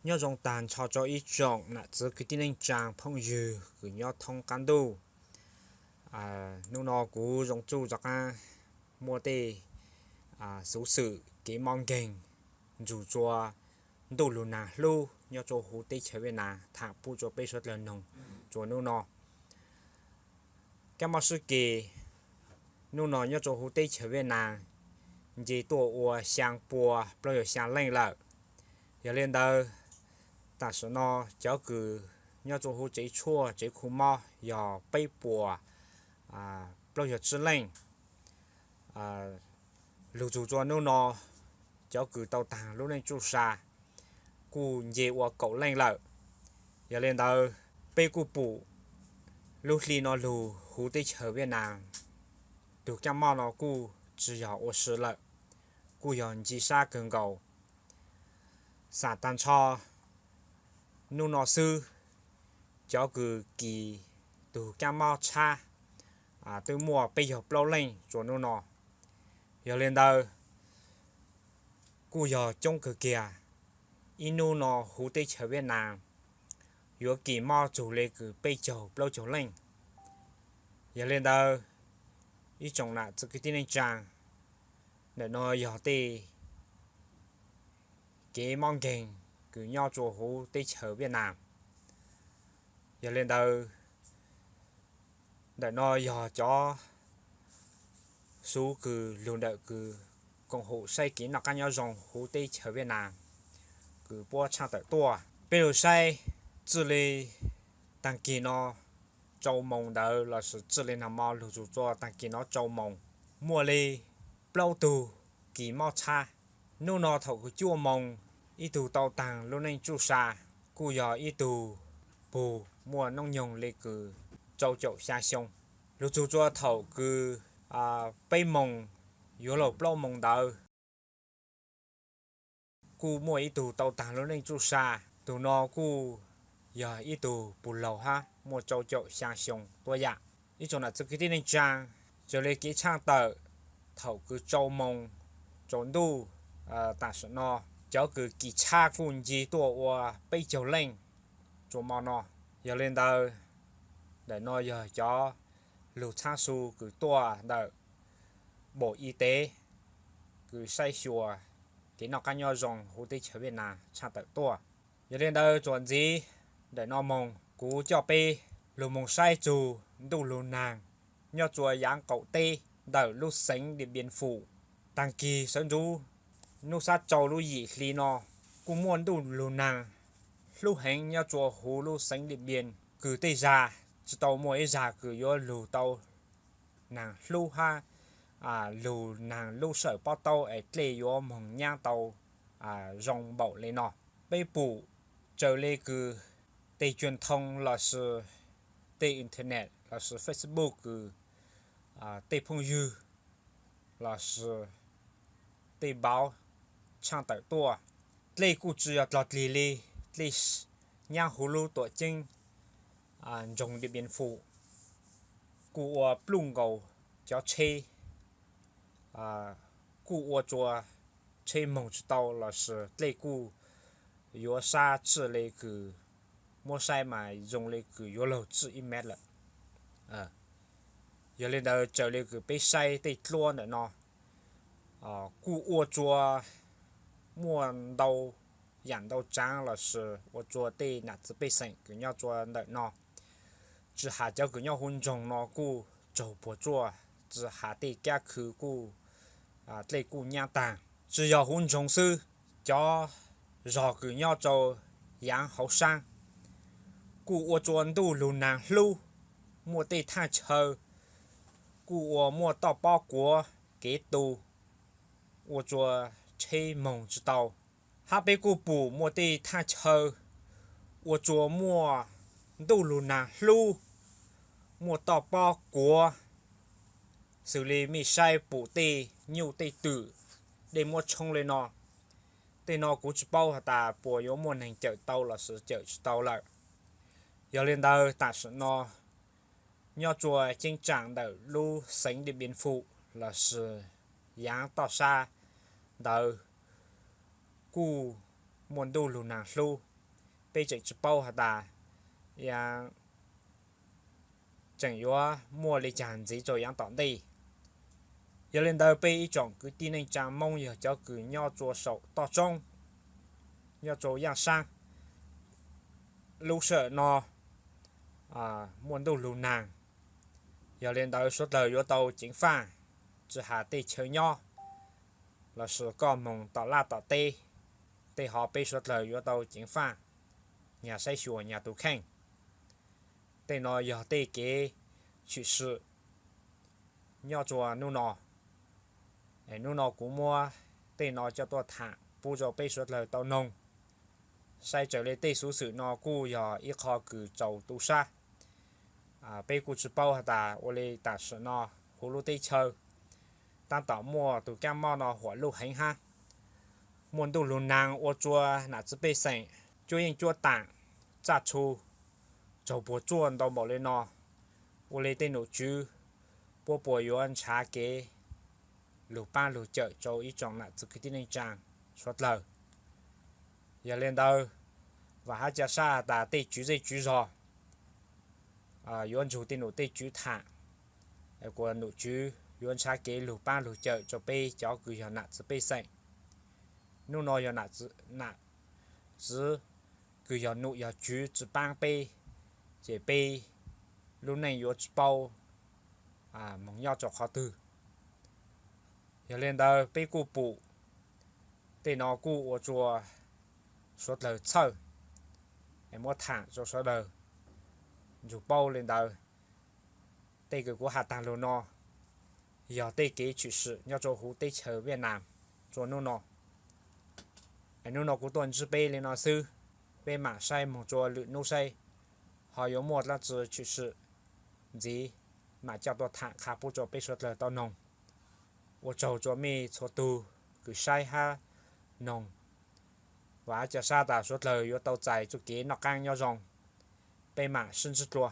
Nyob zoo tag nrho rau ib tsoom nam txiv kwv tij neej tsaa phooj ywg kws nyob thoob qaab ntuj. Nub no kuv Zoo Txuj rov qaab muaj tej xuv xwm kev mob nkeeg nrug rua ntuj lug naag hlub nyob rua huv teb chaws Viaj Nam thaam pub rua peb suav dlawg noog rua nub no. Kaab mob sib kis nub no nyob rua huv teb chaws Viaj Nam nce tuaj ua xyaa pua plaub caug xyaa leej lawm. Yog le ntawd, tam sim no cov kws nyob rua huv tsev tshuaj tsev khu mob yog peb puas plaub caug tsib leej. Lug txug rua nub no, cov kws tau taag lub neej tsuj sa kuj nce ua kaum leej lawm. Yog le ntawd, peb kuj pum lub hli no lug huv teb chaws Viaj Nam tug kaab mob no kuj tsi yog ua si lawm, kuj yog ntsi sab kawg nkaus. Xam taag nrho nub no xwb, cov kws kis tug kaab mob tshab twb muaj peb caug plaub leej rua nub no. Yog le ntawd, kuj yog coob kawg kiag. Ib nub no huv teb chaws Viaj Nam yuav kis mob txug le kws peb caug plaub caug leej. Yog le ntawd, ib tsoom nam txiv kwv tij neej tsaa, ntawm no yog tej kev mob nkeeg kws nyob rua huv teb chaws Viaj Nam. Yog le ntawd, ntawm no yog cov xuv kws lug ntawm kws koom haum saib kev noj qaab nyob zoo huv teb chaws Viaj Nam kws puab tshaaj tawm tuaj. Peb lug saib, txij le taag kis no rau moos ntawd lossis txij le nag mo lug txug rua taag kis no rau moos, muaj le plaub tug kis mob tshab. Nub no thaum kws cuaj moos, ib tug tau taag lub neej tsuj sa, kuj yog ib tug pug muaj noob nyoog le kws rau caum xyaa xyoo. Lug txug rua thaum kws peb moos yuav luag plaub moos ntawd, kuj muaj ib tug tau taag lub neej tsuj sa. Tug no kuj yog ib tug pug laug hab muaj rau caum xyaa xyoo tuab yaam. Ib tsoom nam txiv kwv tij neej tsaa, raws le kev tshaaj tawm thaum kws rau moos rua ntuj, tam sim no cov kws kis tshab kuj nce tuaj ua peb caug leej rua mo no. Yog le ntawd, ntawm no yog cov lug txhaab su kws tuaj ntawm Bộ Y tế kws saib xyuas kev noj qaab nyob zoo huv teb chaws Viaj Nam tshaaj tawm tuaj. Yog le ntawd, txuas ntxiv ntawm no moog kuv coj peb lug moog saib txug ntuj lug naag nyob rua yaav qaum teb ntawm lub xeev Điện Biên Phủ. Taag kis sawv ntxuv nub sab rau lub yim hli no, kuj muaj ntuj lug naag hlub heev nyob rua huv lub xeev Điện Biên, kws tej zag tsi tau muaj ib zag kws yuav lug tau naag hlub hab lug naag lub sij hawm pob taub es dlej yuav moog nyaab tau zoo npaum le no. Peb pum raws le kws tej truyền thông lossis tej internet lossis Facebook kws tej phooj ywg lossis tej npauv tshaaj tawm tuaj, dlej kuj tsi yog dlog dlig li. Dlej nyaab huv lub tuam ceeb nroog Điện Biên Phủ kuj ua pluj nkaus cov tsheb, kuj ua rua tsheb moog tsi tau lossis dlej kuj yuav sab txij le kws muab saib mas zoo le kws yuav luag txij ib mev lawm. Yog le ntawd, raws le kws peb saib tej dluab ntawm no kuj ua rua muaj ntau yaam ntau tsaav lossis ua rua tej nam txiv pej xeem kws nyob rua ntawm no, tsi has cov kws nyob huv nroog no kuj raug puam tsuaj, tsi has tej kab khw kuj dlej kuj nyaab taag. Tsi yog huv nroog xwb, cov zog kws nyob rau yaav hauv saab kuj ua rua ntuj lug naag hlub, muaj tej thaaj chaw kuj ua muaj toj pob kuav kev tu, ua rua tsheb moog tsi tau. Hab peb kuj pum muaj tej thaaj chaw ua rua muaj ntuj lug naag hlub, muaj toj pob kuav, xws le mej saib pum tej nyuj tej twm dej muab tshoob le no. Tej no kuv tsi paub has tas puas yuav muaj neeg cawm tau lossis cawm tsi tau lawm. Yog le ntawd, tam sim no nyob rua ceeb tsaam ntawm lub xeev Điện Biên Phủ lossis yaav toj sab ntawd kuj muaj ntuj lug naag hlub. peb tseem tsis paub has tas tseem yuav muaj li cas ntxiv rau yav tom ntej. Yog li ntawd peb ib tsoom kwv tij neej tsaa Moob yog cov kws nyob rua saum toj roob, nyob rua yaaj saab, lub sij hawm no muaj ntuj lug naag. Yog li ntawd suav dlawg yuav tau ceev faaj, tsi has tej chaw nyob lossis koj moog tom laj tom teb, tej hov peb suav dlawg yuav tau ceev faaj, nyag saib xyuas nyag tug kheej. Tej no yog tej kev tshwm sim nyob rua nub no. Nub no kuv muab tej no coj tuaj thaam pub rua peb suav dlawg tau noog. Saib raws le tej xuv xwm no kuj yog ib qho kws txaus tu sab. Peb kuj tsi paub has tas ua li tam sim no huv lub teb chaws taab tom muaj tug kaab mob no huam luj heev hab, muaj ntuj lug naag ua rua nam txwv pej xeem cuab yeej cuab taam, txaj tshu, raug puag tsuaj ntau npaum li no. Ua li tej num tswv puab puas yuav nrhav kev lug paab lug cawm rua ib tsoom nam txwv kwv tij neej tsaa suav dlawg? Yog li ntawd, vaam hab ca sab has tas tej tswv zej tswv zog yuav nrug tej num tej tswv thaam, kuas num tswv yuav nrhav kev lug paab lug cawm rua peb cov kws yog nam txwv pej xeem. Nub no yog nam txwv kws yog num yog tswv tsi paab peb, ces peb lub neej yuav tsi paub moog nyob rua qhov twg. Yog li ntawd peb kuj pum tej no kuj ua rua suav dlawg txhawj, muab thaam rua suav dlawg nrug paub li ntawd. Tej kws kuv has taag lug no yog tej kev tshwm sim nyob rua huv teb chaws Viaj Nam rua nub no. Nub no kuv tuaj ntsib peb li no xwb, peb maam saib moog rua lwm nub saib ho yuav muaj dlaab tsi tshwm sim ntxiv, maam coj tuaj thaam qha pub rua peb suav dlawg tau noog. Ua tsaug rua mej txhua tug kws saib hab noog. Vaam ca sab tas suav dlawg yuav tau txais txuj kev noj qaab nyob zoo. Peb maam sib ntsib dlua.